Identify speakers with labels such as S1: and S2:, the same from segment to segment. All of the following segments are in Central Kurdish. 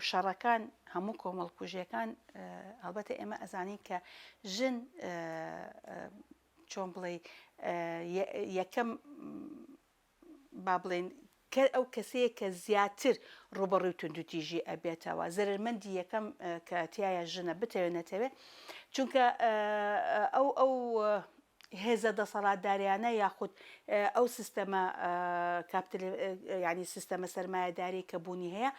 S1: شەڕەکان هەموو کۆمەڵکوژیەکان هەڵبەتە ئێمە ئەزانین کە ژن چۆن بڵێی یەکەم با بڵێین کە ئەو کەسەیە کە زیاتر ڕووبەڕووی توندوتیژی ئەبێتەوە زەرەرمەندی یەکەم کە تیایە ژنە بتەوێ نەتەوێ چونکە ئەو ئەو هێزە دەسەڵاتداریانە یاخود ئەو سیستەمە کاپتل ینی سیستەمە سەرمایەداری کە بوونی هەیە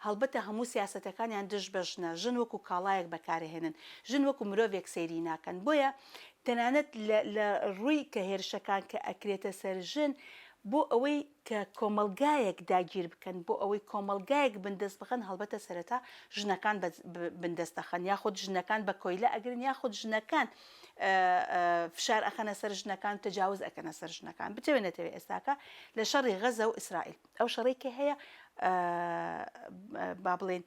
S1: هەڵبەتە هەموو سیاسەتەکانیان دژ بە ژنە ژن وەکو کاڵایەک بەکارهێنن ژن وەکو مرۆڤێک سەیری ناکەن بۆیە تەنانەت لە لە ڕووی کە هێرشەکان کە ئەکرێتە سەر ژن بۆ ئەوەی کە کۆمەڵگایەک داگیر بکەن بۆ ئەوەی کۆمەڵگایەک بندەست بخەن هەڵبەتە سەرەتا ژنەکان بە بندەست دەخەن یاخود ژنەکان بە کۆیلە ئەگرن یاخود ژنەکان فشار ئەخەنە سەر ژنەکان و تەجاوز ئەکەنە سەر ژنەکان بتەوێ نەتەوێ ئێستاکە لە شەڕی غەزە و ئیسرائیل ئەو شەڕەی کە هەیە با بڵێین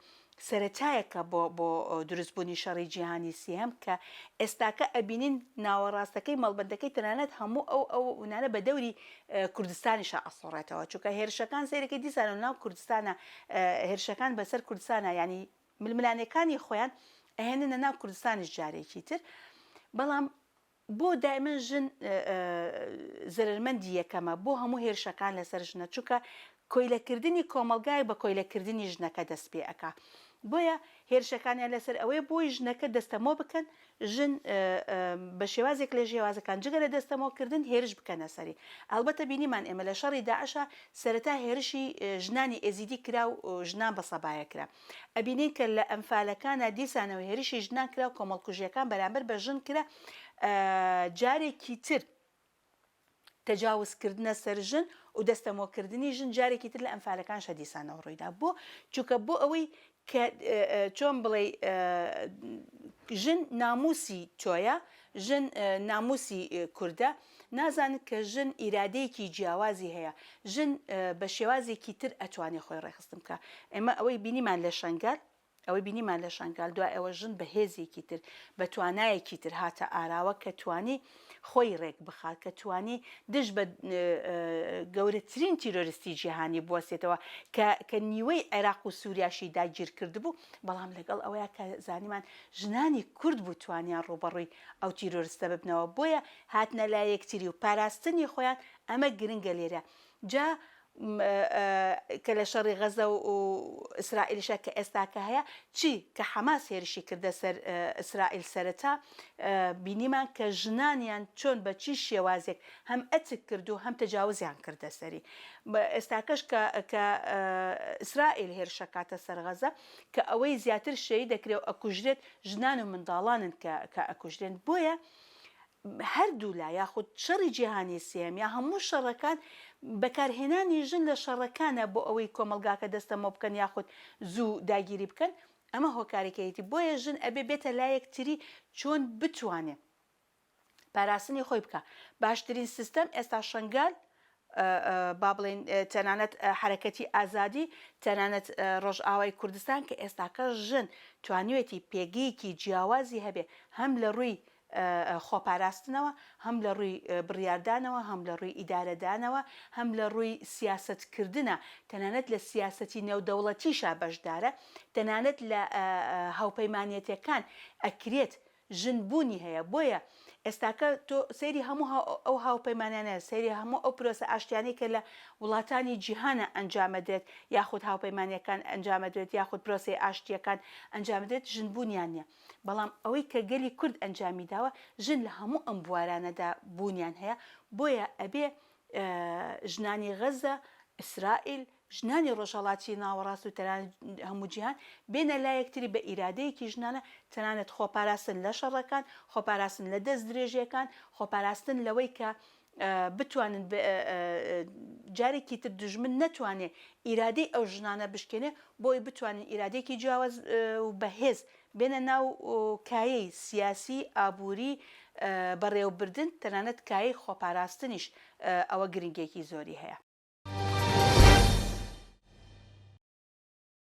S1: سەرەتایەکە بۆ بۆ دروستبوونی شەڕی جیهانی سێهەم کە ئێستاکە ئەبینین ناوەڕاستەکەی مەڵبەندەکەی تەنانەت هەموو ئەو ئەو ونانە بە دەوری کوردستانیشا ئەسوڕێتەوە چونکە هێرشەکان سەیرەکەی دیسانەوە ناو کوردستانە هێرشەکان بەسەر کوردستانە یانی ململانێکانی خۆیان ئەهێننە ناو کوردستانیش جارێکی تر بەڵام بۆ دایمەن ژن زەرەرمەندی یەکەمە بۆ هەموو هێرشەکان لەسەر ژنە چونکە کۆیلەکردنی کۆمەڵگایەک بە کۆیلەکردنی ژنەکە دەست پێ ئەکا بۆیە هێرشەکانیان لەسەر ئەوەیە بۆی ژنەکە دەستەمۆ بکەن ژن بە شێوازێک لە شێوازەکان جگە لە دەستەمۆ کردن هێرش بکەنە سەری ئەڵبەتە بینیمان ئێمە لە شەڕی داعشا سەرەتا هێرشی ژنانی ئێزیدی کرا و ژنان بە سەبایە کرا ئەبینین کە لە ئەنفالەکانا دیسانەوە هێرشی ژنان کرا و کۆمەڵکوژیەکان بەرامبەر بە ژن کرا جارێکی تر تەجاوز کردنە سەر ژن و دەستەمۆکردنی ژن جارێکی تر لە ئەنفالەکانشا دیسانەوە ڕوویدا بۆ چونکە بۆ ئەوەی کە چۆن بڵێی ژن ناموسی تۆیە ژن ناموسی کوردە نازانن کە ژن ئیرادەیەکی جیاوازی هەیە ژن بە شێوازێکی تر ئەتوانێ خۆی ڕێکخستن بکا ئێمە ئەوەی بینیمان لە شەنگال ئەوەی بینیمان لە شەنگال دوای ئەوە ژن بە هێزێکی تر بە توانایەکی تر هاتە ئاراوە کە توانی خۆی ڕێک بخات کە توانی دژ بە گەورەترین تیرۆرستی جیهانی بوەستێتەوە کە کە نیوەی عێراق و سوریاشی داگیر کردبوو بەڵام لەگەڵ ئەوەیا کە زانیمان ژنانی کورد بوو توانیان ڕووبەڕووی ئەو تیرۆرستە ببنەوە بۆیە هاتنە لای یەکتری و پاراستنی خۆیان ئەمە گرنگە لێرە جا کە لە شەڕی غەزە و ئیسرائیلیشە کە ئێستاکە هەیە چی کە حەماس هێرشی کردە سەر ئیسرائیل سەرەتا بینیمان کە ژنانیان چۆن بە چی شێوازێک هەم ئەتک کرد و هەم تەجاوزیان کردە سەری ئێستاکەش کە کە ئیسرائیل هێرشەکاتە سەر غەزە کە ئەوەی زیاتر شەهید دەکرێ و ئەکوژرێت ژنان و منداڵانن کە کە ئەکوژرێن بۆیە هەردوولا یاخود شەڕی جیهانی سێیەم یا هەموو شەڕەکان بەکارهێنانی ژن لە شەڕەکانە بۆ ئەوەی کۆمەڵگاکە دەستەمۆ بکەن یاخود زوو داگیری بکەن ئەمە هۆکارێکەیەتی بۆیە ژن ئەبێ بێتە لایەکتری چۆن بتوانێ پاراستنی خۆی بکا باشترین سیستەم ئێستا شەنگال با بڵێین تەنانەت حەرەکەتی ئازادی تەنانەت ڕۆژئاوای کوردستان کە ئێستاکە ژن توانیوێتی پێگەیەکی جیاوازی هەبێ هەم لە ڕووی خۆپاراستنەوە هەم لە ڕووی بڕیاردانەوە هەم لە ڕووی ئیدارەدانەوە هەم لە ڕووی سیاسەتکردنە تەنانەت لە سیاسەتی نێودەوڵەتیشا بەشدارە تەنانەت لە هاوپەیمانێتیەکان ئەکرێت ژن بوونی هەیە بۆیە ئێستاکە تۆ سەیری هەموو ئەو هاوپەیمانیانە سەیری هەموو ئەو پرۆسە ئاشتیانەی کە لە وڵاتانی جیهانە ئەنجامەدرێت یاخود هاوپەیمانیەکان ئەنجامەدرێت یاخود پرۆسەی ئاشتیەکان ئەنجامدرێت ژن بوونیان نیە بەڵام ئەوەی کە گەلی کورد ئەنجامی داوە ژن لە هەموو ئەم بوارانەدا بوونیان هەیە بۆیە ئەبێ ژنانی غەزە ئیسرائیل ژنانی ڕۆژهەڵاتی ناوەڕاست و تەنانەت هەموو جیهان بێنە لای یەکتری بە ئیرادەیەکی ژنانە، تەنانەت خۆپاراستن لە شەڕەکان، خۆپاراستن لە دەستدرێژییەکان، خۆپاراستن لەوەی کە بتوانن جارێکی تر دوژمن نەتوانێ ئیرادەی ئەو ژنانە بشکێنێ، بۆ ئەوەی بتوانن ئیرادەیەکی جیاواز و بەهێز بێنە ناو کایەی سیاسی، ئابووری، بەڕێوەبردن، تەنانەت کایەی خۆپاراستنیش ئەوە گرنگییەکی زۆری هەیە.